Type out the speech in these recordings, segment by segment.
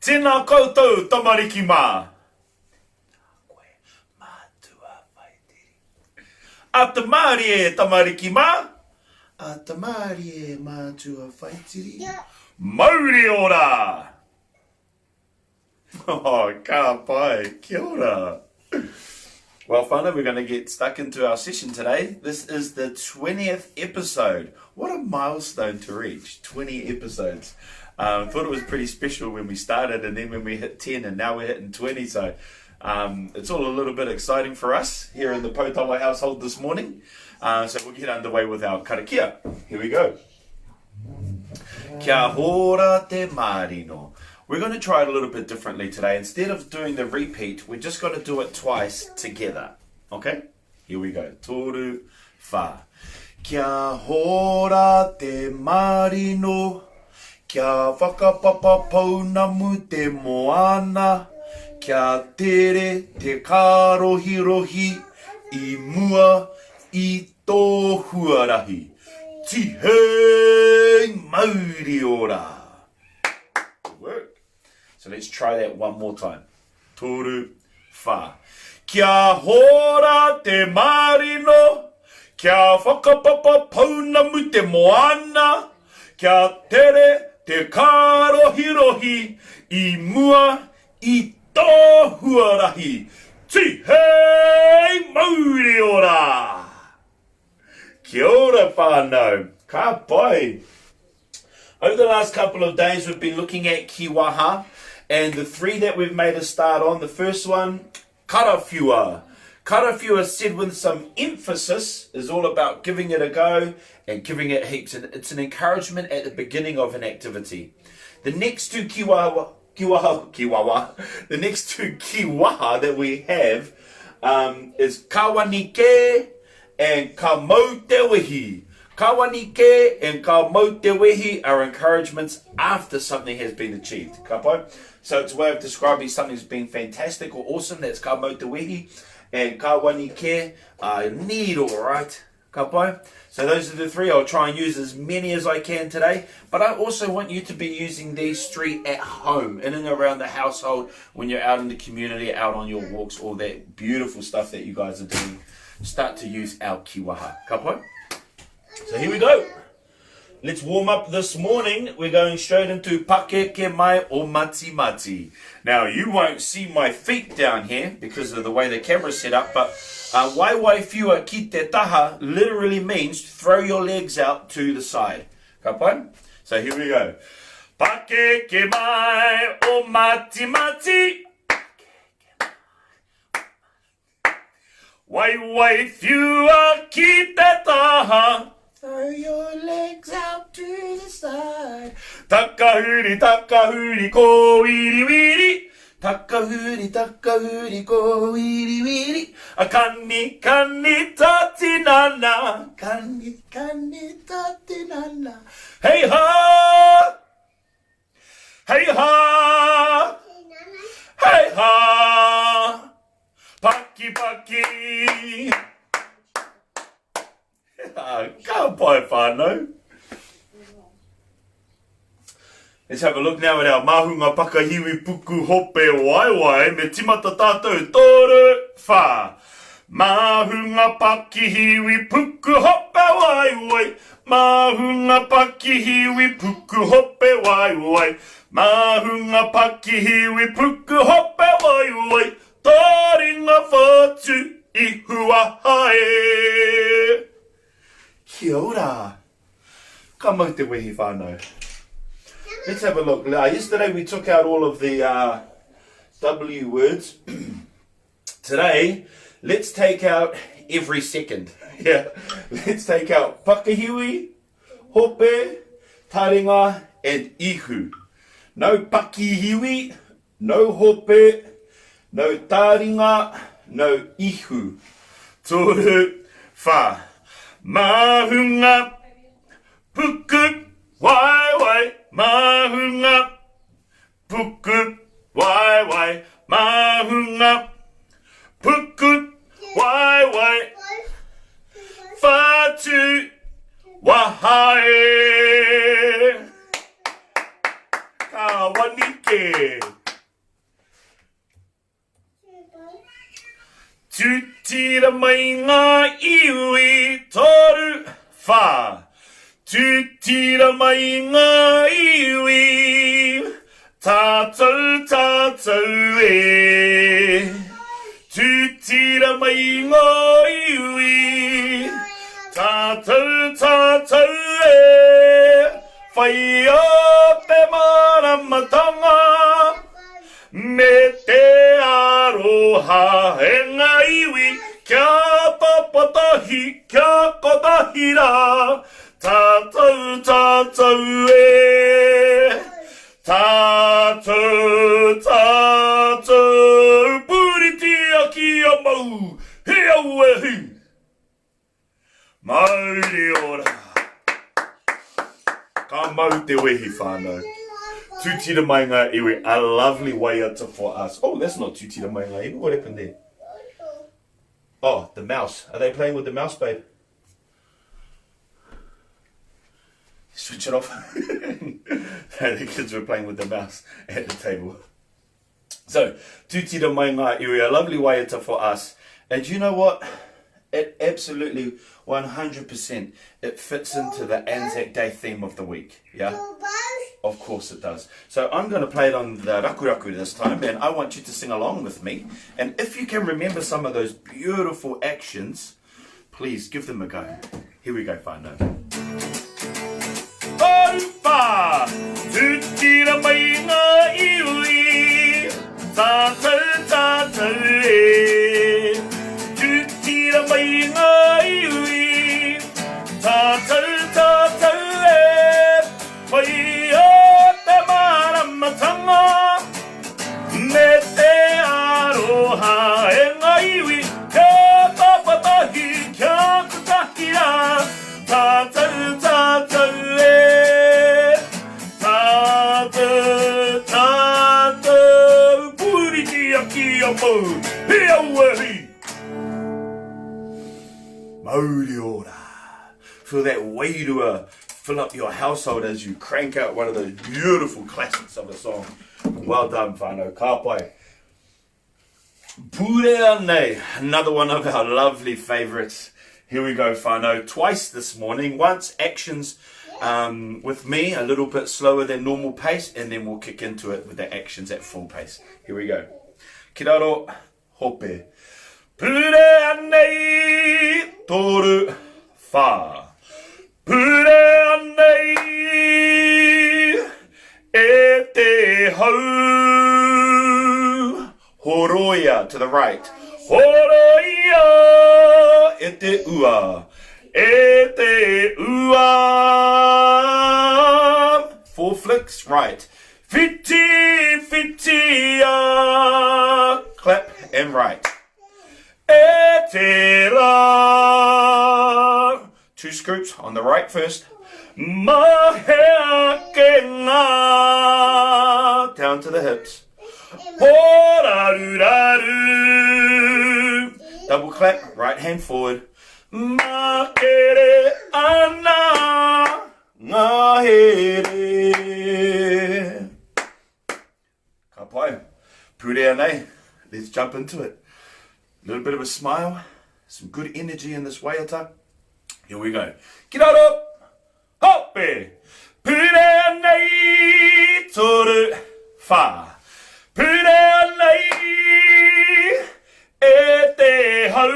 Tēnā koutou tamariki mā. Tēnā koe mātua Whaitiri. Ata mārie tamariki mā. Ata mārie mātua Whaitiri. Mauri ora! Oh, ka pai. Kia ora. Well, whānau, we're going to get stuck into our session today. This is the 20th episode. What a milestone to reach, 20 episodes. Um, thought it was pretty special when we started and then when we hit 10 and now we're hitting 20. So um, it's all a little bit exciting for us here in the Poutawa household this morning. Uh, so we'll get underway with our karakia. Here we go. Kia hora te marino. We're going to try it a little bit differently today. Instead of doing the repeat, we're just going to do it twice together. Okay? Here we go. Toru, wha. Kia hora te marino, kia whakapapa pounamu te moana, kia tere te kārohirohi i mua i tō huarahi. Tihei mauri ora! Good work. So let's try that one more time. Toru, wha. Kia hora te marino, kia whakapapa pounamu te moana, kia tere te kārohirohi i mua i tō huarahi. Tihei mauri ora! Kia ora whānau, ka pai! Over the last couple of days we've been looking at Kiwaha and the three that we've made a start on, the first one, Karawhiua. Karawhiua said with some emphasis is all about giving it a go and giving it heaps and it's an encouragement at the beginning of an activity. The next two kiwaha, kiwaha, kiwawa, the next two kiwaha that we have um, is kawanike and ka mau te wehi. Kawanike and ka mau te wehi are encouragements after something has been achieved. Ka pai? So it's a way of describing something's been fantastic or awesome. That's ka mau te wehi. And kawanike, uh, need all right. Ka pai? So those are the three. I'll try and use as many as I can today. But I also want you to be using these three at home, in and around the household, when you're out in the community, out on your walks, all that beautiful stuff that you guys are doing. Start to use our kiwaha. Ka pai? So here we go. Let's warm up this morning. We're going straight into Pakeke Mai o Matimati. Now, you won't see my feet down here because of the way the camera's set up, but uh, waiwai whiua ki te taha literally means throw your legs out to the side. Ka pai? So here we go. Pakeke mai o Matimati. Waiwai whiua ki te taha. Throw your legs out to the side. Takahuri, takahuri, kōiriwiri. Takahuri, takahuri, kōiriwiri. A kani, kani tā tinana. Kani, kani tā tinana. Hei hā! Hei hā! Hei hā! Paki paki! Ka pai whānau! Let's have a look now at our māhunga pakahiwi puku hope waewae me timata tātou toru whā. Māhunga pakihiwi puku hope waewae Māhunga pakihiwi puku hope waewae Māhunga pakihiwi puku hope waewae Taringa whatu i huaha e. Kia ora. Ka mau te wehi whānau. Let's have a look. Uh, yesterday we took out all of the uh, W words. Today, let's take out every second. Yeah, let's take out pakihiwi, hope, taringa, and ihu. No pakihiwi, no hope, no taringa, no ihu. Toru, wha. Mahunga, puku, waewae, mahunga, Puku, waewae, māhunga. Puku, waewae, whatu, waha e. Ka wanike. mai ngā iwi, toru, whā. Tūtira mai ngā iwi, tātou, tātou e. Tūtira mai ngā iwi, tātou, tātou e. Whaia te māramatanga me te aroha e ngā iwi kia papatahi, kia kotahi rā, tātou, tātou e. Tātou, tātou, puritia kia mau, he aue hi. Mauri ora! Ka mau te wehi whānau. Tūtira mai ngā iwi, a lovely waiata for us. Oh, that's not tūtira mai ngā iwi, what happened there? Oh, the mouse. Are they playing with the mouse, babe? Switch it off. the kids were playing with the mouse at the table. So, tūtira mai ngā iwi, a lovely waiata for us. And you know what? It absolutely 100% it fits into the Anzac Day theme of the week. Yeah? Of course it does. So I'm going to play it on the rakuraku this time, and I want you to sing along with me. And if you can remember some of those beautiful actions, please give them a go. Here we go, whānau. Aruwha, tutira mai ngā iwi, tātou, tātou e. Tutira mai ngā iwi, tātou, tātou e. Whaia te māramatanga, Me te aroha e ngā iwi, kia papatahi, kia kotahi rā, tātou, tātou e. Tātou, tātou, puritia kia mau, he aue hi! Mauri ora! Feel that wairua fill up your household as you crank out one of those beautiful classics of a song. Well done, whānau. Ka pai. Purea nei, another one of our lovely favourites. Here we go, whānau. Twice this morning. Once actions um, with me, a little bit slower than normal pace, and then we'll kick into it with the actions at full pace. Here we go. Kiraro, hope. Purea nei, toru, whā. Purea nei, e te hau. Horoia, to the right. Horoia, e te ua. E te ua. Four flicks, right. Whiti, whitia, clap and right. E te rā. Two scoops on the right first. Mahea ke ngā. Down to the hips. Pōraruraru. Double clap, right hand forward. Makere ana. Ngahere. Ka pai. Purea nei. Let's jump into it. A little bit of a smile, some good energy in this waiata. Here we go. Ki raro! Hope! Purea nei, toru, whā. Purea nei, e te hau.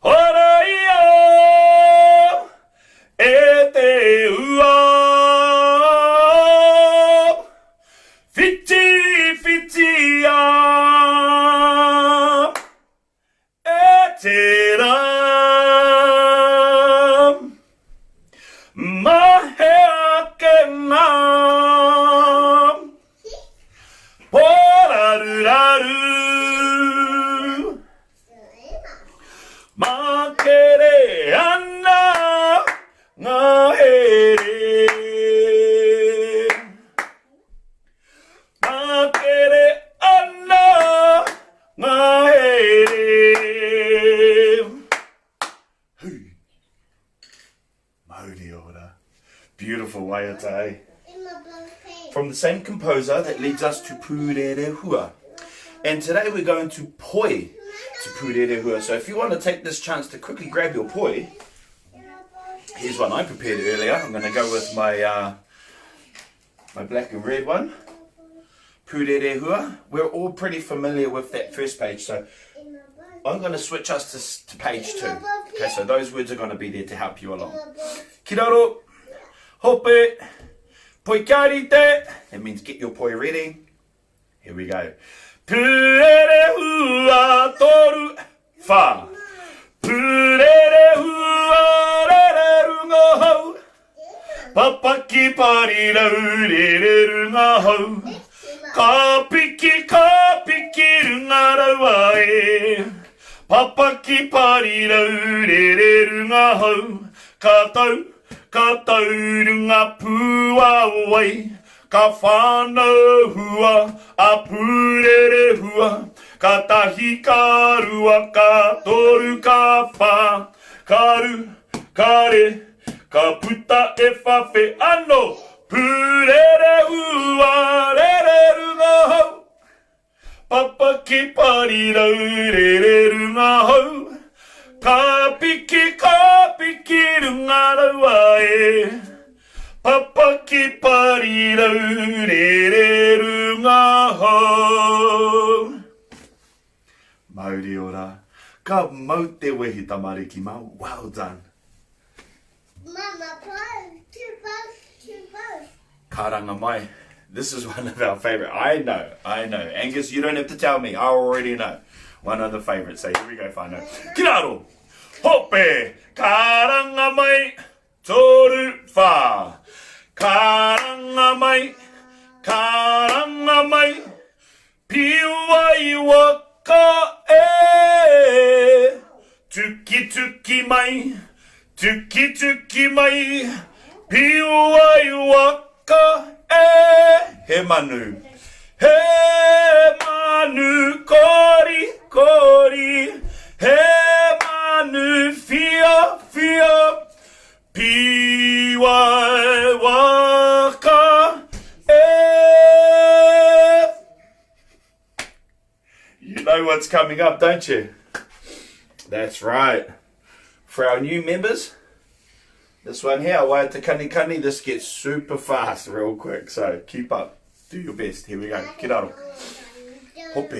Horoia e te ua Whiti whitia e te rā Mahea ke ngā Pōraruraru Makere ana ngā here. Makere ana ngā here. Hui. Mauri ora. Beautiful waiata, eh? From the same composer that leads us to Pūrerehua. And today we're going to poi to purerehua. So if you want to take this chance to quickly grab your poi, here's one I prepared earlier. I'm going to go with my my black and red one. Purerehua. We're all pretty familiar with that first page, so I'm going to switch us to, to page 2. Okay, so those words are going to be there to help you along. Kiraro, hope, poi kia rite. That means get your poi ready. Here we go. Purerehua toru wha. Purerehua rere runga hau. Papaki parirau rere runga hau. Ka piki, ka piki runga raua e. Papaki parirau rere runga hau. Ka tau, ka tau runga pūāwai. Ka whānau hua a Pūrerehua. Ka tahi, ka rua, ka toru, ka whā. Ka ru, ka re, ka puta e whawhe ano. Pūrerehua, rere runga hau. Papa ki parirau, rere runga hau. Ka piki, ka piki runga raua e. Papa ki parirau, rere runga hau. Mauri ora. Ka mau te wehi tamariki ma, well done. Mama, pose, two pose, two pose. Karanga mai. This is one of our favourite. I know, I know. Angus, you don't have to tell me. I already know. One of the favourites. So here we go, whānau. Ki raro! Hope! Karanga mai! Toru whā! Karanga mai! Karanga mai! Piua i waka e Tukituki mai, tukituki mai Piua i waka e He manu, he manu kori kori He manu whio whio Piwai waka e. You know what's coming up, don't you? That's right. For our new members, this one here, Waiata Kanikani, this gets super fast real quick. So keep up. Do your best. Here we go. Ki raro. Hope.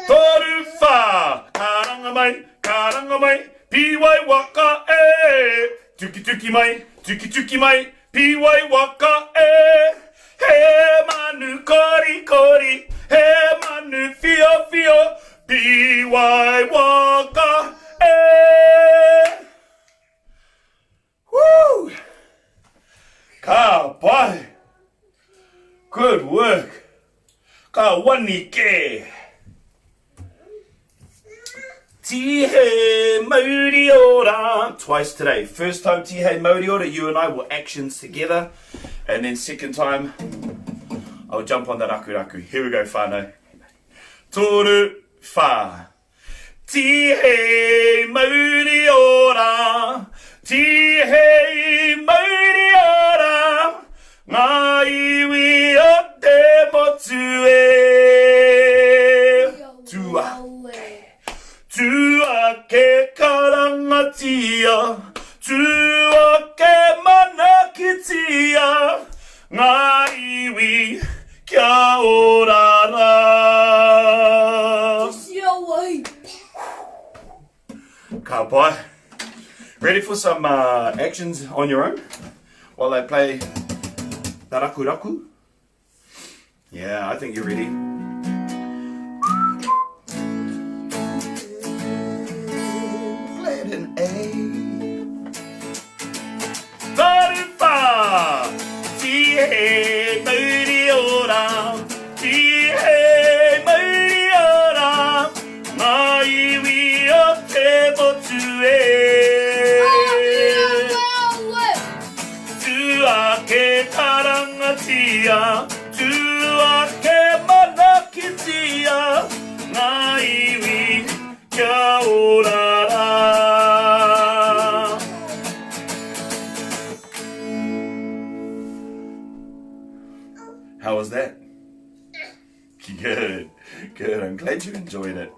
Toru whā! Karanga mai, karanga mai, pīwai waka e! Tukituki mai, tukituki mai, pīwai waka e! He manu korikori, he manu whiowhio, pīwai waka e! Woo! Ka pai! Good work! Ka wani kē! Tihei mauri ora! Twice today. First time tihei mauri ora, you and I will actions together. And then second time, I'll jump on the rakuraku. Here we go, whānau. Toru, whā. Tihei mauri ora, tihei mauri ora, ngā iwi o te motu e. Tū ake, tū ake karangatia, tū ake manakitia, ngā iwi Kia ora rā. Ka pai. Ready for some uh, actions on your own while I play the raku raku? Yeah, I think you're ready. Flat and A. Taruwha! Tihei mauri ora, tihei mauri ora, ngā iwi o te motu e. Tū ake karangatia, tū ake mana. Glad you enjoyed it.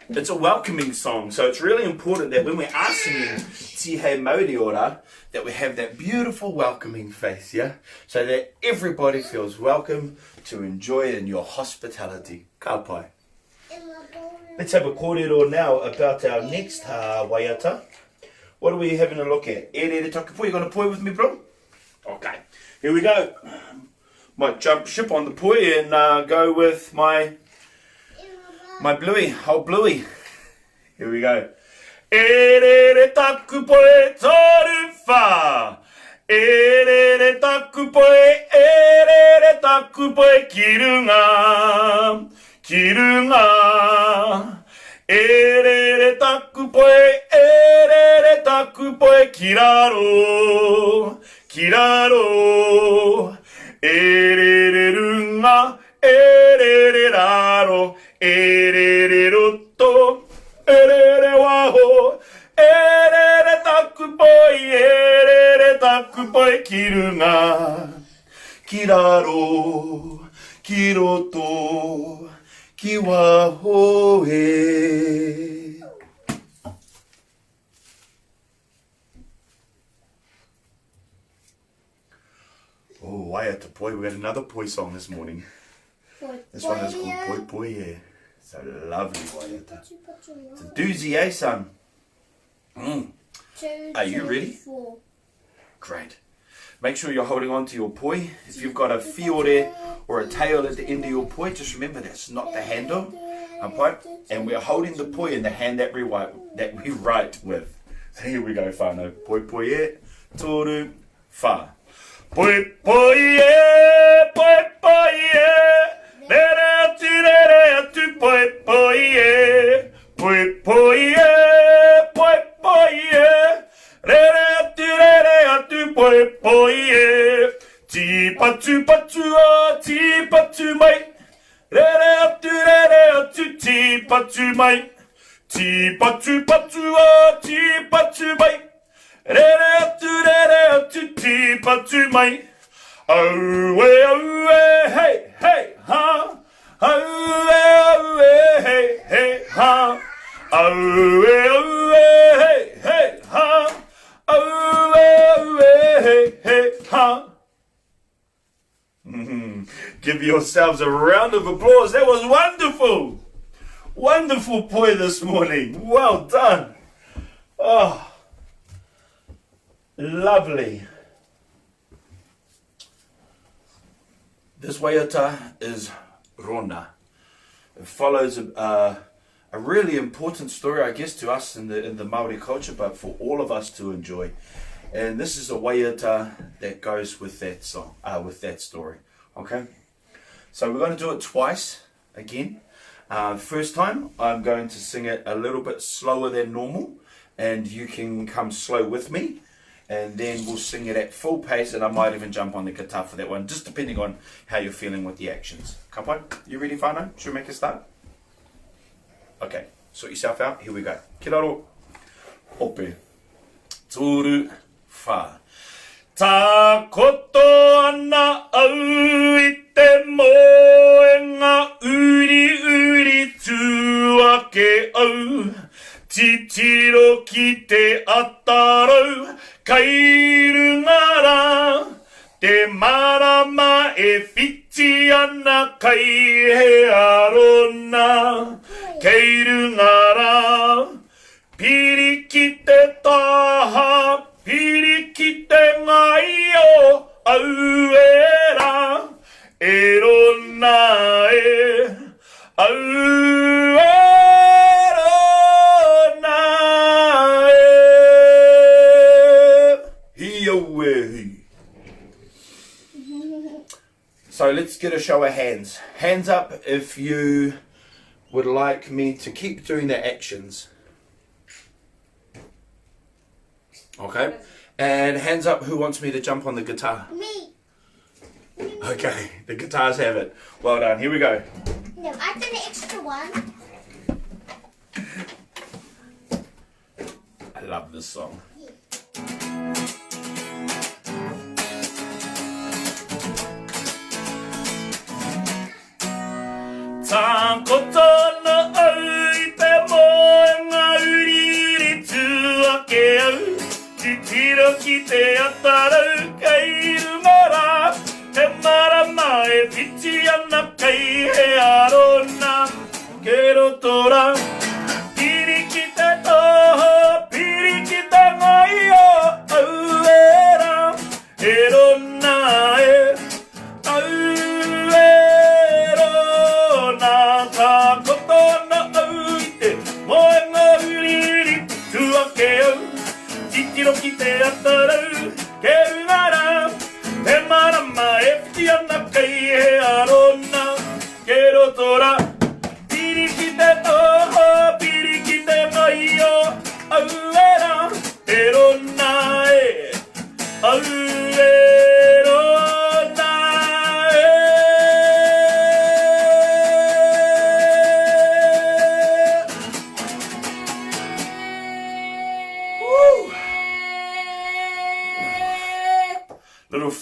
It's a welcoming song, so it's really important that when we are singing Tihei Mauri Ora, that we have that beautiful welcoming face, yeah? So that everybody feels welcome to enjoy in your hospitality. Ka pai. Let's have a kōrero now about our next uh, waiata. What are we having a look at? E rere taku poi, you gonna poi with me, bro? Okay, here we go. Might jump ship on the poi and uh, go with my my bluey, old bluey. Here we go. E rere taku poe toru wha. E rere taku poe, e rere taku poe ki runga, ki runga. E rere taku poe, e rere taku poe ki raro, ki raro. E rere runga, E rere raro, e rere roto, e rere waho, e rere taku poi, e rere taku poi ki runga, ki raro, ki roto, ki waho e. Oh, waiata poi. We had another poi song this morning. This one is called Poi Poi, yeah. It's a lovely waiata. It's a doozy, eh, son? Mm. Are you ready? Great. Make sure you're holding on to your poi. If you've got a fiore or a tail at the end of your poi, just remember that's not the handle. And we're holding the poi in the hand that we write, that we write with. So here we go, whānau. Poi poi e, toru, whā. Poi poi e, poi poi e, rere atu, rere atu, poi poi e, poi poi e, poi poi e, rere atu, rere atu, poi poi e, tīpatu patua, tīpatu mai, rere atu, rere atu, tīpatu mai, tīpatu patua, tīpatu mai, Rere atu, rere atu, tīpatu mai. Aue, aue, hei, hei, ha. Aue, aue, hei, hei, ha. Aue, aue, hei, hei, ha. Aue, aue, hei, hei, ha. Give yourselves a round of applause. That was wonderful. Wonderful poi this morning. Well done. Oh, lovely. This waiata is Rona. It follows a, a, a really important story, I guess, to us in the in the Maori culture, but for all of us to enjoy. And this is a waiata that goes with that song, uh, with that story. Okay, so we're going to do it twice again. Uh, first time, I'm going to sing it a little bit slower than normal, and you can come slow with me. And then we'll sing it at full pace, and I might even jump on the guitar for that one, just depending on how you're feeling with the actions. Ka pai? You ready, whānau? Should we make a start? Okay, sort yourself out. Here we go. Ki raro. Ope. Tūru. Whā. Takoto ana au i te moenga uriuri tū ake au Titiro ki te atarau kai runga rā Te marama e whiti ana kai he arona Kei runga rā Piri ki te taha, piri ki te ngaio, aue rā, e rona e, aue rona e. Hi aue hi. So let's get a show of hands. Hands up if you would like me to keep doing the actions. Okay. And hands up who wants me to jump on the guitar? Me. Okay, the guitars have it. Well done. Here we go. No, I've done an extra one. I love this song.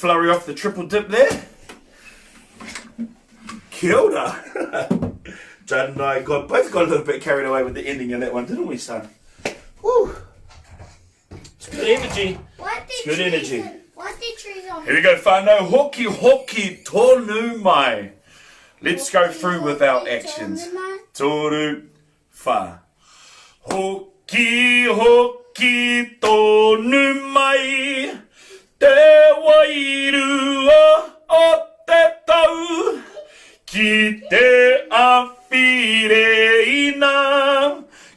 flurry off the triple dip there. Kia ora. Judd and I got both got a little bit carried away with the ending of that one, didn't we, son? Woo. It's good energy. What the It's good trees energy. On, what the trees on? Here we go, whānau. Hoki hoki tonu mai. Let's go through with our actions. Toru, whā. Hoki hoki tonu mai te wairua o te tau ki te awhi reina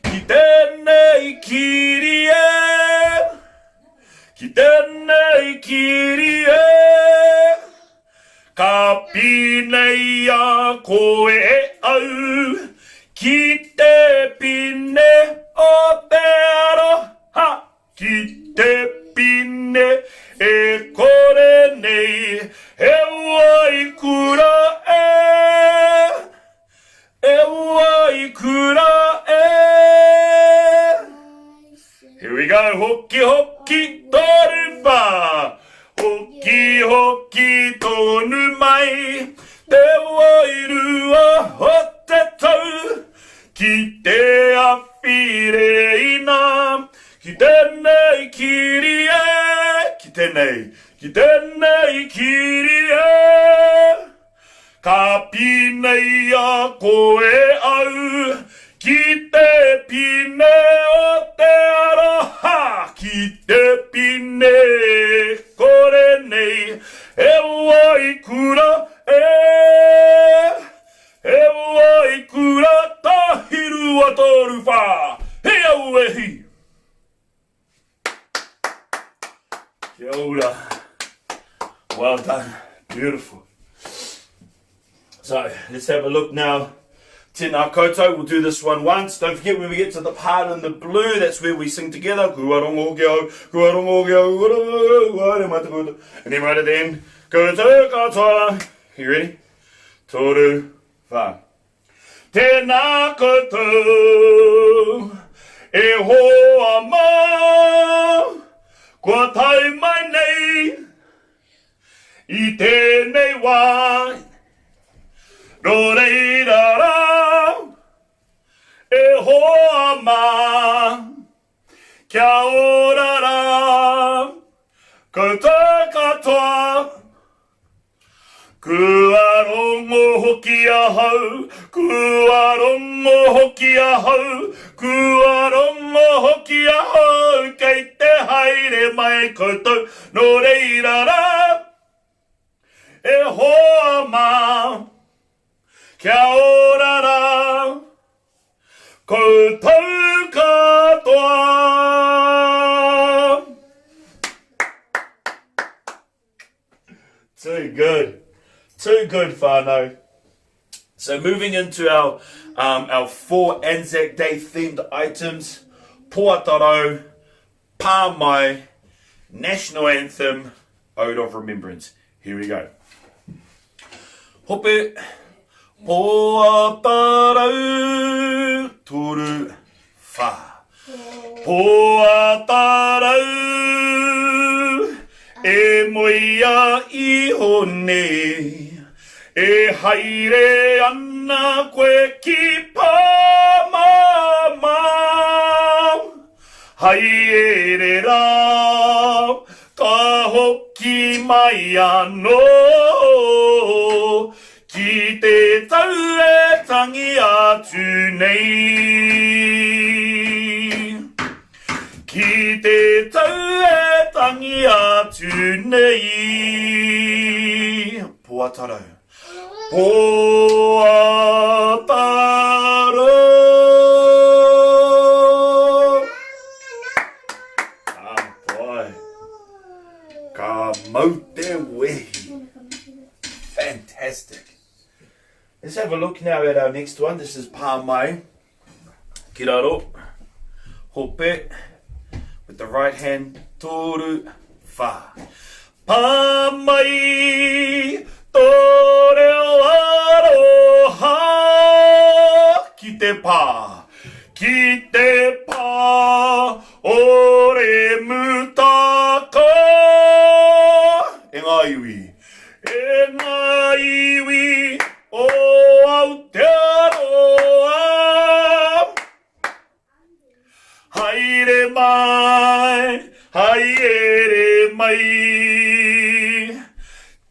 ki tēnei kiri e ki tēnei kiri e Ka pīneia koe e au ki te pine o te aroha, ki te pine e kore nei he waikura e, e waikura e. Here we go, hoki hoki toru wha, hoki hoki tonu mai, te wairua o te tau, ki te awhi reina, ki tenei kiri e, ki tenei, ki tenei kiri e. Ka pīneia koe au ki te pine o te aroha, ki te pine kore nei e waikura e, e waikura tahi rua toru whā, he au e hi! Kia ora. Well done. Beautiful. So let's have a look now. Tēnā koutou, we'll do this one once. Don't forget when we get to the part in the blue, that's where we sing together. Kua rongo ki au, kua rongo ki au, kua rongo ki au, And then right at the end, koutou katoa. You ready? Toru, whā. Tēnā koutou, e hoa mā, kua tae mai nei i tēnei wā, nō reira rā, e hoa mā, kia ora rā, koutou katoa. Kua rongo hoki ahau, kua rongo hoki ahau, kua rongo hoki ahau kei te haere mai koutou, nō reira rā, e hoa mā, kia ora rā, Koutou katoa. Too good. Too good, whānau. So moving into our, um, our four Anzac Day themed items, Poatarau, Pā Mai, National Anthem, Ode of Remembrance. Here we go. Hope, Poatarau, toru, whā. Poatarau, e moea iho nei, e haere ana koe ki Pāmamao. Haere rā, ka hoki mai anō ki te tau e tangi atu nei. Ki te tau e tangi atu nei. Poatarau. Poatarau. Ka pai. Ka mau te wehi. Fantastic. Let's have a look now at our next one. This is Pā Mai. Ki raro. Hope. With the right hand. Toru. Whā. Pā mai tō reo aroha ki te pā, ki te pā o Remutaka. E ngā iwi. mai, haere mai.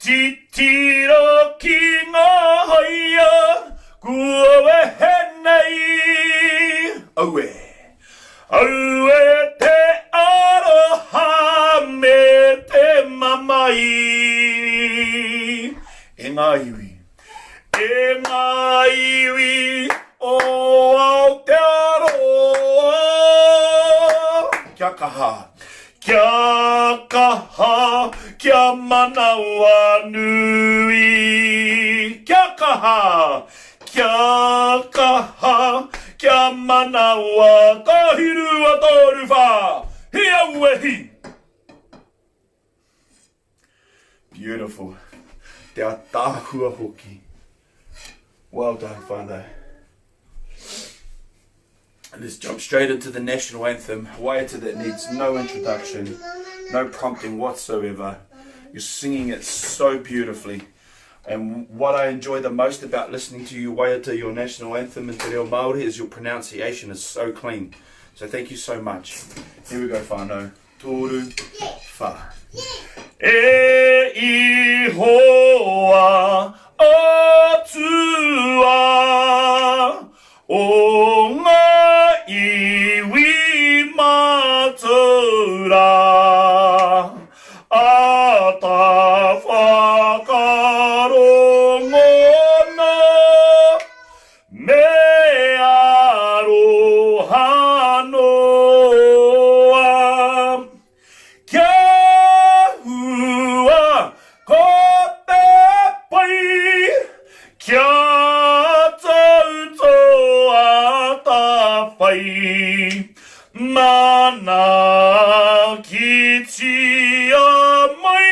Titiro ki ngā haia kua wehe nei. Aue! Aue te aroha me te mamae. E ngā iwi, e ngā iwi o Aotearoa. Kia kaha, Kia kaha, kia manawanui. Kia kaha, kia kaha, kia manawa. Tahi rua toru wha, hi aue hi. Beautiful. Te ataahua hoki. Well done, whānau. Let's jump straight into the national anthem, Waiata that needs no introduction, no prompting whatsoever. You're singing it so beautifully. And what I enjoy the most about listening to you waiata your national anthem in Te Reo Māori is your pronunciation is so clean. So thank you so much. Here we go, whānau. Toru, wha. E Ihowa Atua o ngā iwi mātaura, āta whakarongona me aroha noa. Kia hua ko te pai, kia tau tō atawhai, Manaakitia mai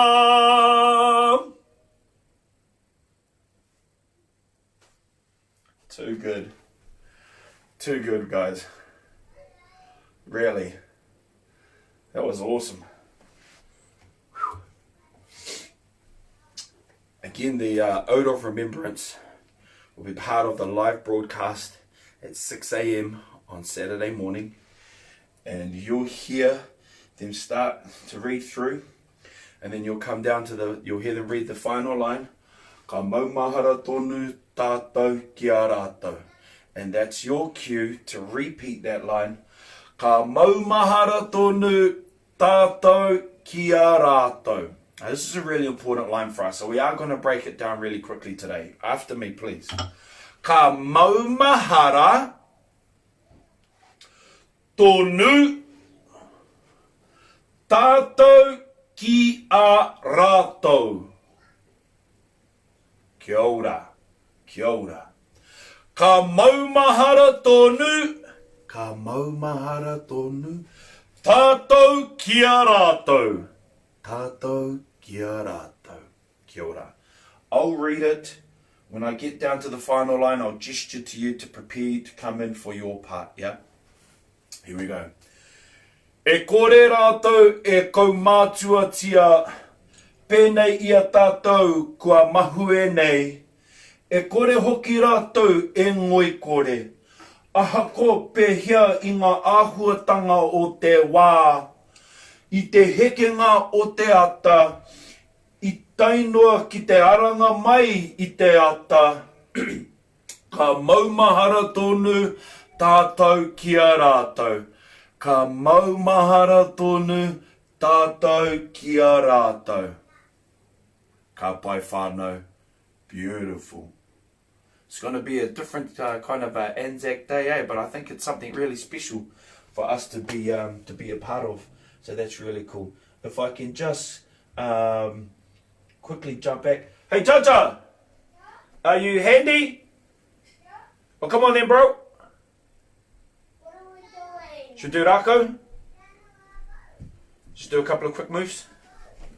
Aotearoa. Too good. Too good, guys. Really. That was awesome. Whew. Again, the uh, Ode of Remembrance will be part of the live broadcast at 6 a.m. on Saturday morning. And you'll hear them start to read through and then you'll come down to the, you'll hear them read the final line, ka maumahara tonu tātou ki a rātou. And that's your cue to repeat that line, ka maumahara tonu tātou ki a rātou. Now, this is a really important line for us, so we are going to break it down really quickly today. After me, please. Ka maumahara Tonu tātou ki a rātou. Kia ora, kia ora. Ka maumahara tonu, ka maumahara tonu, tātou ki a rātou, tātou ki a rātou. Kia ora. I'll read it. When I get down to the final line, I'll gesture to you to prepare you to come in for your part, yeah? Here we go. E kore rātou e kaumātuatia pēnei i a tātou kua mahue nei, e kore hoki rātou e ngoikore, ahakoa pēhea i ngā āhuatanga o te wā, i te hekenga o te ata, I tae noa ki te aranga mai i te ata, ka maumahara tonu tātou ki a rātou. Ka maumahara tonu tātou ki a rātou. Ka pai whānau. Beautiful. It's going to be a different uh, kind of uh, Anzac Day, eh? But I think it's something really special for us to be um, to be a part of. So that's really cool. If I can just um, quickly jump back. Hey, Jaja! Are you handy? Yeah. Well, come on then, bro. What are we doing? Should we do rako? Just do a couple of quick moves.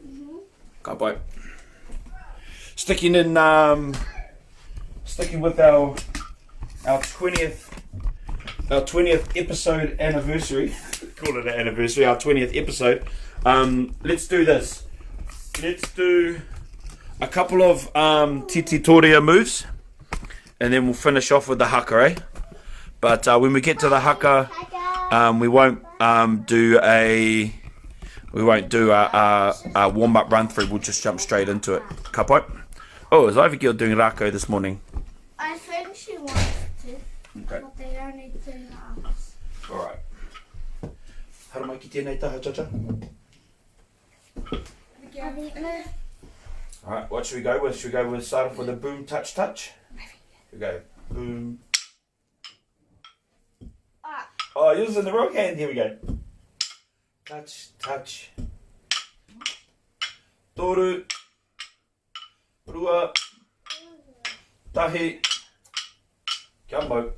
Mm-hmm. Ka pai. Sticking in, um, sticking with our our 20th our 20th episode anniversary. Call it an anniversary, our 20th episode. Um, let's do this. Let's do. a couple of um, tititoria moves, and then we'll finish off with the haka, eh? But uh, when we get to the haka, um, we won't um, do a we won't do a, a, a warm up run through. We'll just jump straight into it. Ka pai. Oh, is Ivy Gill doing rako this morning? I think she wants to. Okay. But they only do us. All right. Haramai ki tēnei taha, Chacha. All right, what should we go with? Should we go with start off with a boom touch touch? Here we go. Boom. Ah. Oh, yours in the wrong hand. Here we go. Touch, touch. Toru. Rua. Tahi. Kia mau.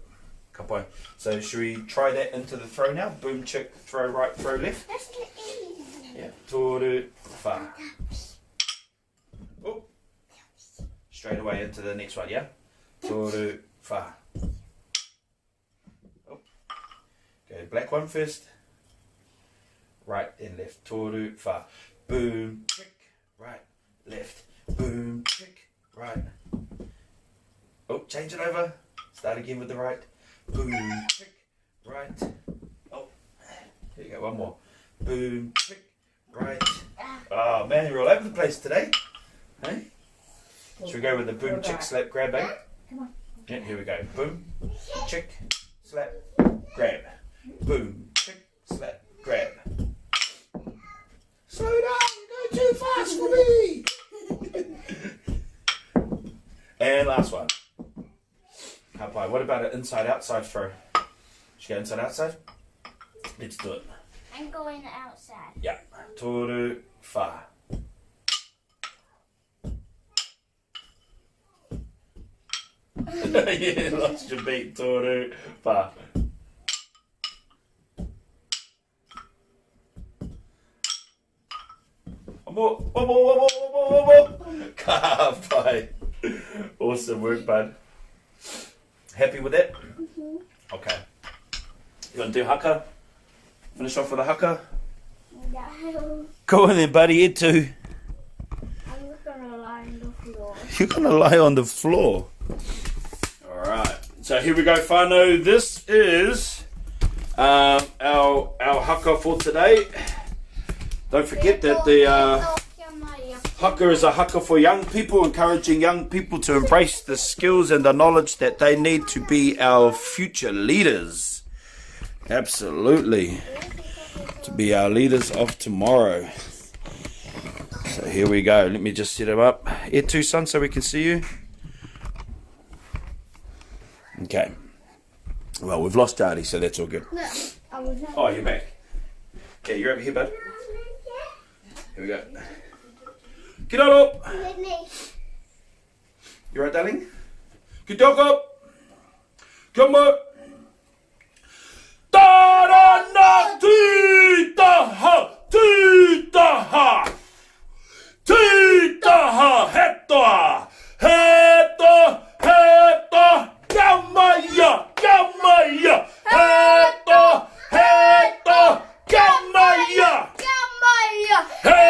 Ka pai. So should we try that into the throw now? Boom, chick, throw right, throw left. That's easy. Yeah. Toru, wha. Oh. Straight away into the next one, yeah? Toru, wha. Oh. Go black one first. Right, then left. Toru, wha. Boom, chick, right, left. Boom, chick, right. Oh, change it over. Start again with the right. Boom, chick, right. Oh, here you go, one more. Boom, chick, right. Oh man, you're all over the place today. Hey? Should we go with the boom, chick, slap, grab, eh? Come on. Yeah, here we go. Boom, chick, slap, grab. Boom, chick, slap, grab. Slow down, you go too fast for me. and last one. Ka pai. What about an inside outside throw? Should we go inside outside? Let's do it. I'm going outside. Yeah. Toru wha. yeah, lost your beat. Toru wha. One more, one more, one more, one more, one more. Ka pai. Awesome work, bud. Happy with that? Mm-hmm. Okay. You want to do haka? Finish off with a haka? No. Go on then, buddy. Ed too. I'm just gonna lie on the floor. You're gonna lie on the floor. All right. So here we go, whānau. This is um, our our haka for today. Don't forget that the uh, haka is a haka for young people, encouraging young people to embrace the skills and the knowledge that they need to be our future leaders. Absolutely. To be our leaders of tomorrow. So here we go. Let me just set it up. Here too, son, so we can see you. Okay. Well, we've lost Artie, so that's all good. No, I was not. Oh, you're back. Okay, you're over here, bud. Here we go. Get on up. You right, darling? Get dog up. Come on. Tarana titaha titaha titaha hetoa heto heto kia kia heto heto kia Kia He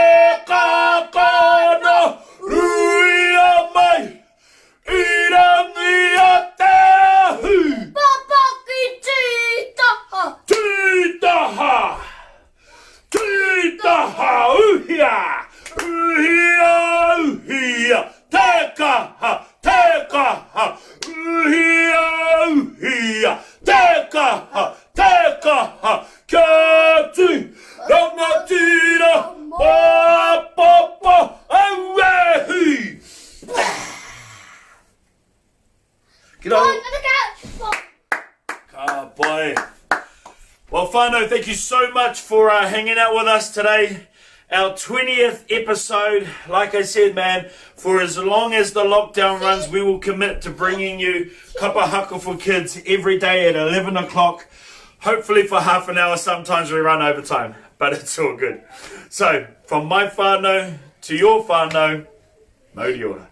kākano ruia mai i rangi o te ahu. Papaki tītaha. Tītaha! Tītaha uhia! Uhia, uhia! Te kaha, te kaha! Uhia, uhia! Te kaha, te kaha! Kia tū, rangatira, pāpapa, aue hui! Get on. On the couch. Ka pai. Well, whānau, thank you so much for uh, hanging out with us today. Our 20th episode. Like I said, man, for as long as the lockdown runs, we will commit to bringing you Kapa Haka for Kids every day at 11 o'clock. Hopefully for half an hour. Sometimes we run overtime, but it's all good. So, from my whānau to your whānau, mauri ora.